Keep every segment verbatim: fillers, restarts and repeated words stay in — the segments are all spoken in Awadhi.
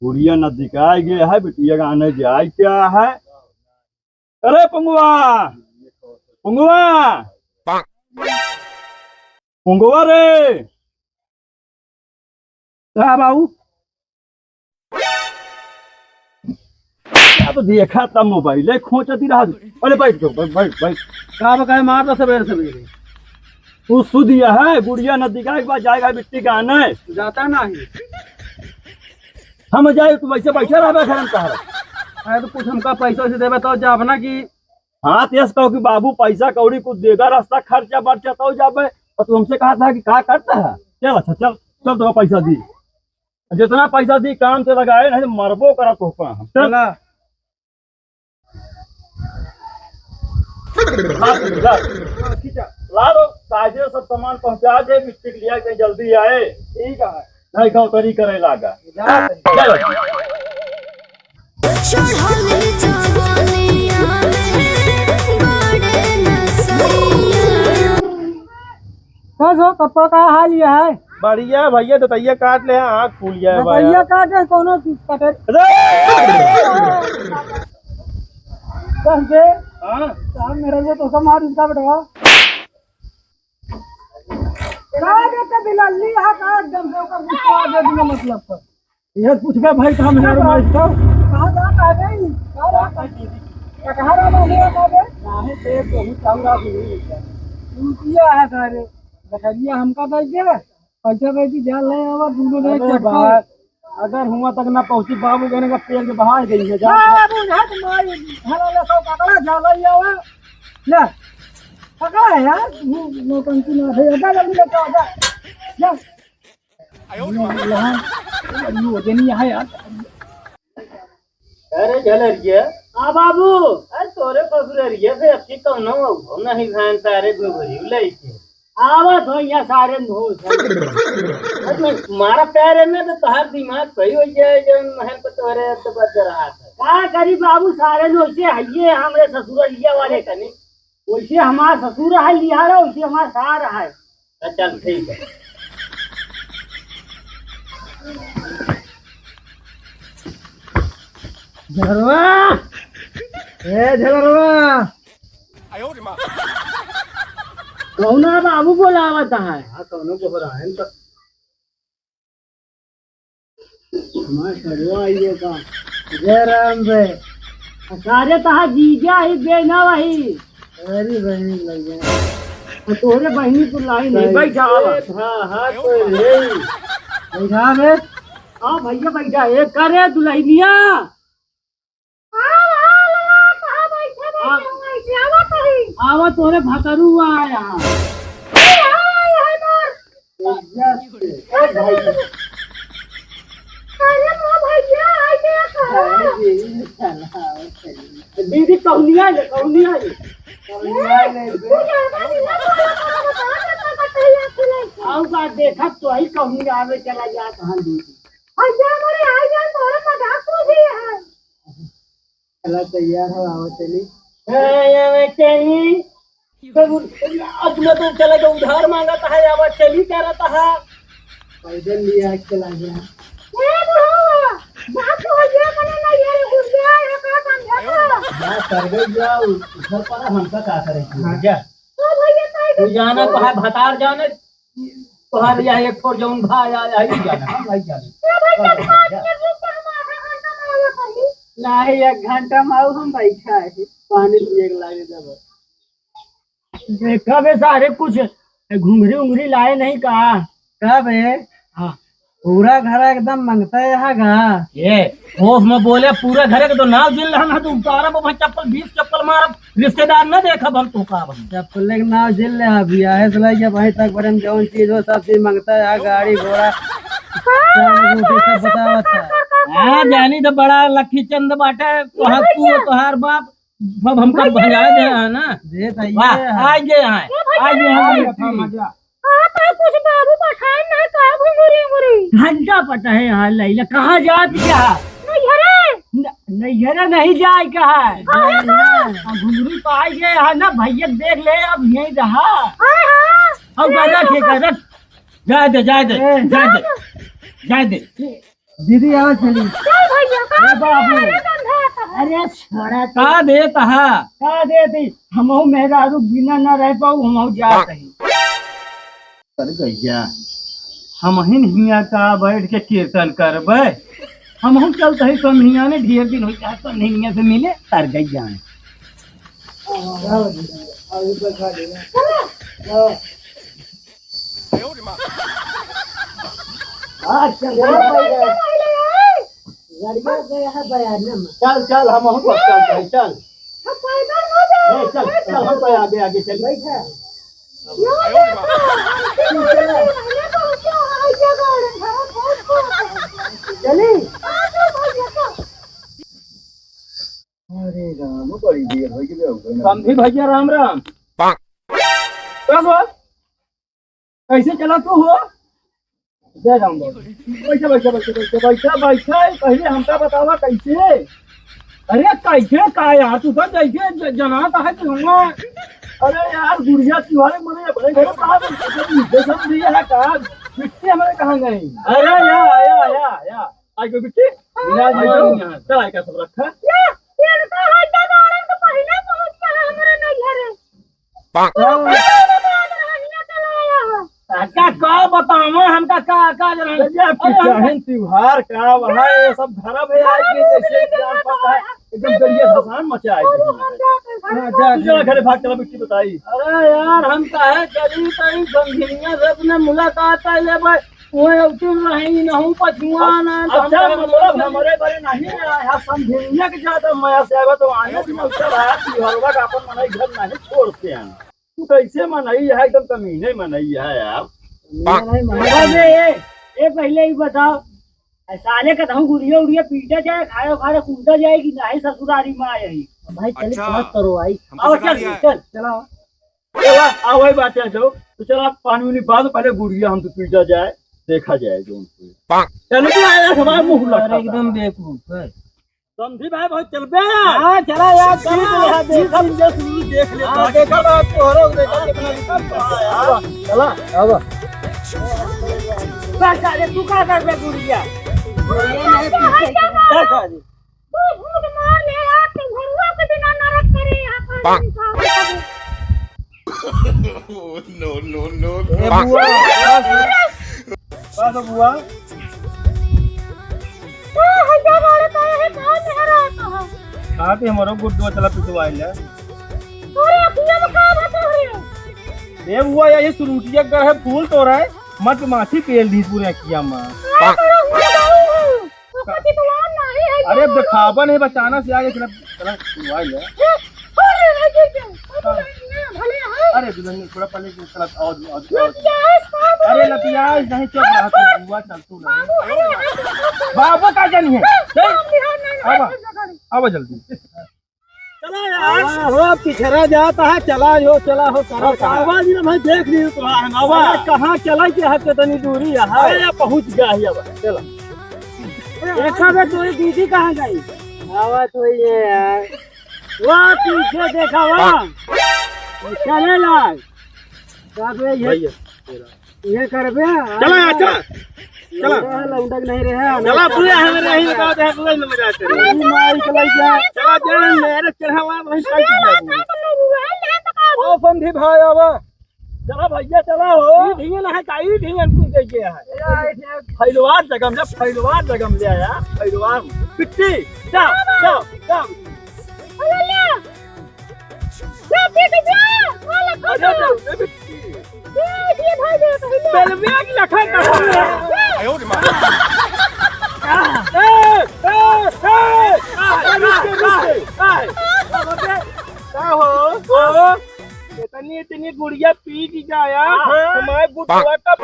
गुड़िया नदिकाय गया है, बिटिया का आने जाए क्या है? अरे पुंगवा, पुंगवा, पुंगवा रे। का बाबू? का तो देखा था मोबाइल, ए, खोंचती रहा। अरे बैठ जाओ, बैठ, बैठ, बैठ। का बकाए मार दो सबेरे सबेरे। तू सुध यह है, गुड़िया नदिकाय के बाद जाएगा बिट्टी का आने। जाता नहीं। हम जाए, तू वैसे बैठे रहबे घर में तहरा। अरे तो कुछ हमका पैसा वैसे देबे तो जाब ना कि हाँ, तेस कहो कि बाबू पैसा कौड़ी कुछ देगा, रास्ता खर्चा बर्चा तो जाबे। और तू हमसे कहा था कि का करता है? चल अच्छा, चल, चल तो पैसा दी। जितना पैसा दी काम से लगाए, नहीं तो मरबो करा तो हम। चल। चला। ला, ला, ला दो, ताजे सब सामान पहुंचा दे, मिस्त्री के लिया के जल्दी आए। ठीक है। नहीं कहो तरी करे लागा। जा। चढ़ल जवानिया में बड़े नसैया। का जो कपड़ा का हाल ये है? बढ़िया भैया, दतैया काट ले, आँख फूल गया है भाई। दतैया काट ले, कोनो चीज काटे। अरे! कह दे। हाँ? साहब, मेरे को तो सब मार इसका बेटवा। का रे, ते बिलाली हा का एकदम से ओकर गुस्सा आ गया बिना मतलब का। ये पूछबे भाई, काम है यार, मैं इसको। कहाँ जाता है बे? कहाँ जाता है? कहाँ जाता है बे? काहे से बहुत चांगा भी नहीं है। तू किया है सारे? बकरिया हमका दे दे। पैसा दे दी, जा ले आवा, दूनो ले अरे चक्कर। भाई, अगर हुआ तक ना पहुँची, बाबू कहने का पेड़ के बाहर गई है, जा। हाँ, बाबू, जा तो मार, भला ले सौ पकड़ा, जा ले आवा। ले, पकड़ा है यार, नौ-, नौटंकी ना है, जा जल्दी लेके आ, जा। जा। यहाँ, ये वजन ही यहाँ यार। अरे झलरिया। हाँ बाबू। अरे तोरे ससुररिया से अच्छी कौनो हो नहीं भैन तारे घुघरी लइके। आवत हो यहाँ सारे नोस। अरे मारा प्यारे में तो तोहार दिमाग सही हो जाए, जौन महल पे तोहरे अब तो बच रहा था। का करी बाबू, सारे नोसे हइये हमरे ससुररिया वाले कनी। वैसे हमार ससुर है लिहारा, वैसे हमार सार है। तो चल ठीक है। झलरवा, ए झलरवा, कौना बाबू बोलावत है? हाँ, कौनो गोहरायन तो हमार सड़ुआ आइए का। जय राम बे। सारे तहा जीजा ही बेना वही। अरे बहनी लग गया। तो तोहरे बहनी तो लाई नहीं। बैठा आवा। हाँ, हाँ, तो रे। बैठा बे। हाँ भैया बैठा। ए करे दुल्हनिया। हाँ, हाँ, लला, कहाँ बैठे, बैठे आ, हुआ है? क्या बात है? आवा तोरे भतरू आया। ए, हाँ, ये है ना। ए, भाई। अरे, वो भैया, आ गया, कहाँ? अरे, ये साला, दीदी, कहूँ नहीं आए, कहूँ नहीं आए। कहूँ नहीं आए, ए, तू ज्यादा नहीं ना बोला, बता देता, बता देता, बता देता। आओ, बात देखा, तो ही कहूँ नहीं आवे, चला जा, कहाँ दीदी? भैया, हमारे आ गया, तोरा मजाक हो गया है। चला तैयार हो, आवा चली। हाँ, आवा चली। तो अपना तो चला गया, उधार मांगा था, आवा चली कह रहा था। पैदल लिया के चला गया। ए बुढ़ऊ, बाप को हो गया, मने ना ये रे, घुस गया, ये का समझा था? ना, कर गई जाओ, उधर पर हमका का करे की, हाँ। जा। ओ भैया, तू जाना, तोहार भतार जाने, तोहार या एक ठो जौन भा या, या ही जाना, हम नहीं जाने। ए भैया, बात कर लो, तो हम आधा घंटा में आवा करी। नहीं, एक घंटा में आऊ, हम बैठा है, पानी पिए के लागे जब। देखा बे सारे, कुछ घुंघरी उंघरी लाए नहीं का? का बे? हाँ। पूरा घर एकदम मंगता है यहाँ का। ये होश में बोले, पूरा घर के तो नाव जिन रहन है, तो उतारा बाबा चप्पल, बीस चप्पल मारब, रिश्तेदार न देखब हम तो का बन। चप्पल के नाव जिन ले, हाँ, बियाहे से लेके अभी तक बरन जौन चीज हो, सब चीज मंगता है यहाँ, गाड़ी घोड़ा, सब बतावत है। हाँ, जानी तो बड़ा लखी चंद बाटे, तोहार तू, तोहार बाप, सब हमका भजा दे है ना। दे तो ये वाह, है। आ गए हैं, ए भैया, आ गए हैं। हाँ, तो कुछ बाबू पठाए ना, का घुंघरी उंघरी? घंटा पटा है यहाँ, लैला, कहाँ जात क्या? नैहरे। न-, नैहरे नहीं जाए का है। काहे का? आ, घुंघरू तो आ गए हैं ना, भैया देख ले, अब यहीं रहा। हाँ, हाँ। अब ए, गदा के गदा, जाए दे, जाए दे, ए। जाए दे, जाए दे। दीदी, आओ चली। चल भैया, का ए बाबू। अरे धंधा है। अरे छोड़ा तो। का देत हा? का देत ही? हमहू मेहरारू बिना ना रह पाऊ, हमहू जात ही। तर गइया, हमहिन हियाँ का बैठ के कीर्तन करबे? हमहू चलत ही समधिया ने, ढेर दिन होइ गया समधिया से मिले, तर गइया। हाँ, चल, चल, लड़िया गया है बयाना में। चल, चल, हम बहुत वक्त चल रहे, चल। हम पैदल हो जाए। ए, चल, चल, हम तो आगे, आगे चल। बैठा। चली। अरे राम, बड़ी देर हो गई। समधी भैया, राम राम। का हो? कैसे चला तू हो? जय राम बाबू। बैठा, बैठा, बैठा, बैठा, बैठा, बैठा। पहले हमका बतावा कैसे? अरे कैसे का यार, तू तो जैसे ज-, जनात है कि हम, अरे यार, गुड़िया तिवारी मने अपने घर पर आ गई, तो मुझे समझ नहीं है का? बिट्टी हमारे कहाँ गई? अरे या, या, या, या। आई कोई बिट्टी? विराज आई नहीं तो यहाँ। चल, आई का सब रखा। या, ये तो है, जब औरत तो पहले पहुँच गया हमारे नैहरे। काका, का बतावा हमका, का, का जाना? अरे, अरे, हमका पिचाहिन त्योहार का वहाँ ये सब धरब है, आज के जैसे जान पड़ता है, एकदम गड़िया भसान मचा है। हाँ, जा, तू जा, जा। घरे भाग, चला बिट्टी बताई। अरे यार, हम काहे चली तई समधिनिया से अपने मुलाकात कर ले भाई। ओए, उठिन रही, नहूँ पछुआ ना, तो हम अच्छा, कहे मतलब, हमरे बरे नहीं आया, समधिनिया के ज्यादा मया से आवे, तो आने से मतलब है कि हलवा का अपन मनई घर नहीं छोड़ते हैं। तू कैसे मनई है, एकदम कमीने मनई है यार। नहीं, नहीं, मनई अबे, नहीं। ए, ए, पहले ही बताओ, ए, साले का तहूँ गुड़िया उड़िया पीटा जाए, खाए खाए कूदा जाए कि नहीं ससुरारी माँ यही। भाई, चल, अच्छा। पहुँच करो, आई। हमसे आओ, चल, गाड़ी आए। चल। चला। चला, आ वही बात है, जो तो चला, पानी उनी पा दो, पहले गुड़िया हम तो पीटा जाए, देखा जाए जो उनको। चल, तू आया, हमारा मुंह लगा अरे, एकदम बेवकूफ है। समधी भाई, बहुत चल बे। हाँ, चला यार, चला, ठीक है, ठीक है। देख ले, हाँ, देखा बात तोहरो, देखा कितना निकल रहा है। चला, अब। बस, अरे, तू का कर बे गुड़िया? गुड़िया नहीं, पीछे। बस, अरे। तू झूठ मार ले यार, तू घरुआ के बिना नरक करे यहाँ पर इंसान। No, no, no, no। ए बुआ, का तो बुआ? का है, का बात है, का मेहरा कहा? खाते हमरो गुड्डो चला पिटवाइला। अरे, अखिया में का बा तोहरे? ए बुआ, ये सुरुटिया का है, फूल तो रहा है, मत माथी पेल दी पूरे अखिया में। अरे, बड़ा हुआ गाऊ है। अरे, दिखावा नहीं, बचाना से आगे, चला, चला, छुड़वा ले। अरे, दुल्हन, थोड़ा पहले, चला, आओ, आओ, आओ। अरे, लतिया, नहीं, चुप रहा, तू बुआ, चल, तू नहीं। बाबू का जन है, चल। आवा, आवा जल्दी। चला यार। हाँ, हो, पिछड़ा जाता है, चला हो, चला हो, करा, करा। आवाज ना भाई, देख ली तो है, आवा। अरे, कहाँ चला के हट के तनी दूरी है? अरे, यार, पहुँच गया है, अब चला। देखा बे, तोरी दीदी कहाँ गई? आवा तो ये यार। वाह, पीछे देखा, वाह। चले ला। का बे, ये भैया। ये करबे? चला यार, चला। चला। लौंडा लौंडा के नहीं रहे, चला, पूरे हमारे यही बता दे, पूरे में मजा आते हैं। अरे, माई के लइका। चला, जा, मेरे चढ़ावा, वहीं बैठ गया। ओ, समधी भाई, आवा। चला भैया, चला हो। ई ढील है का? ई ढील तू दे गया है। फैलवार जगम ले, फैलवार जगम ले आया, फैलवार। पिट्टी, जा, जा, जा। अरे, जा, जा, जा, जा। ए, ए, ए, ए, ए, रुक, रुक, रुक। का हो? ओ, इतनी, इतनी गुड़िया पी की जाया, हाँ। हमारे गुटवा का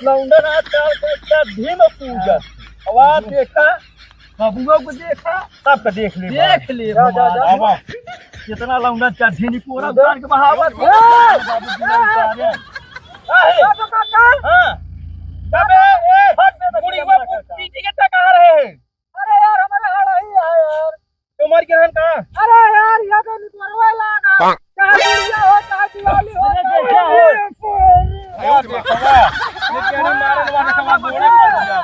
लौंडन आजकल के चड्ढी में पूजा। अब आप देखा, बबुआ को देखा, सबका देख ले देख भाई। ले जा, जा, जा। बाबा, कितना लौंडन चड्ढी नहीं पूरा जा, जा। उतार के बहावत। ए! बाबू जी ने उतारे। काहे? का तो काका? हाँ। कबे, ए, हट बे, बुढ़िया बच्चा। पीटी के टका रहे हैं। अरे यार, हमारा हाल ही है यार। तुम्हार के रहन का? अरे यार, ये तो निकलवा लागा। पाक। चाहे बुढ़िया हो, चाहे दिवाली हो, अरे चाहे देखा हो। ये देखा। ये क्या नहीं मारन वाले सवाल बोले पड़ गया।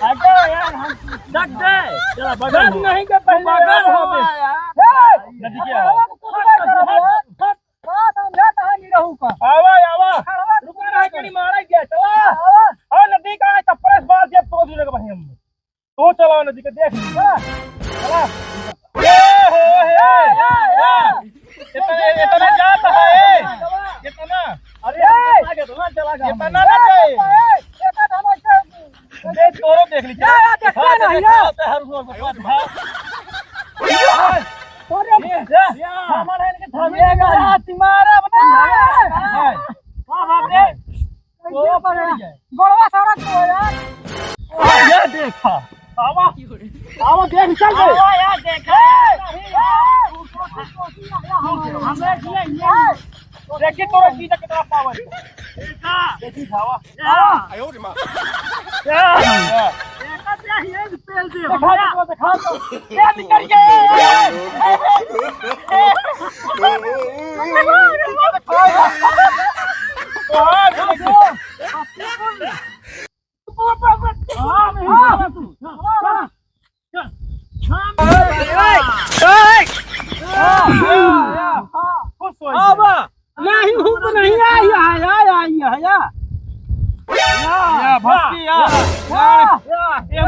हटो यार, हम रख दे। चला, बगल हो। नहीं के पहले बगल हो बे। यार। नदी के हो। का समझा कहाँ नहीं रहू का? आवा, आवा। रुको ना, कहीं मारा गया, चला। आवा। और नदी का है, चप्पल से मार दिया, तो दूर का भाई हम। तू चलाओ नदी के देख ली। चला। ए, हे, हे, हे। इतना, इतना जात है, ए। इतना। अरे, इतना, इतना चला गा। इतना ना जाए। ए, तोरो देख ली। या, या, देखते देखा, नहीं, देखा, या। देखा, हर रोज बता, हाँ। अरे, ये, ये, सामान है इनके थामे। ये, तुम्हारा बता। हाँ। हाँ, हाँ, हाँ। ये पर है। गोड़वा सारा तो है यार। आ, ये देखा। आवा। आवा, देख, चल बे। आवा यार, देखा। हमें ये, ये। देखी तोरा चीज कितना पावर है। देखा। देखी खावा। या। या। या। देखा क्या ये पेल दे। देखा, देखा, देखा तो। ये निकल गया। नहीं, हूँ तो नहीं आई, आई, आई, आई, आई, या। या, भक्ति, या। या, या, या, या, या।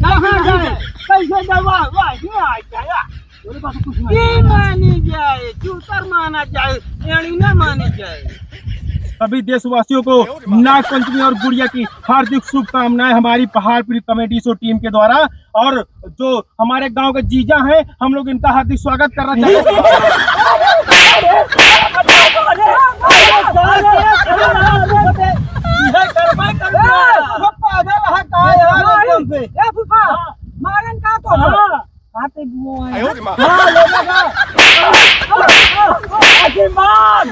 कहाँ जाए? कैसे जावा? वाह, ये आ गया, या। ये मानी जाए, चूतर माना जाए, एड़ी ना मानी जाए। सभी देशवासियों को नाग पंचमी और गुड़िया की हार्दिक शुभकामनाएं हमारी पहाड़पुरी कॉमेडी शो टीम के द्वारा। और जो हमारे गांव के जीजा हैं, हम लोग इनका हार्दिक स्वागत करना चाहते हैं। ये पागल है का यार, एकदम से? ए फूफा, मारन का तो? हाँ। आते बुआ है। आयो रे माँ। हाँ, ले लेगा। आशीर्वाद।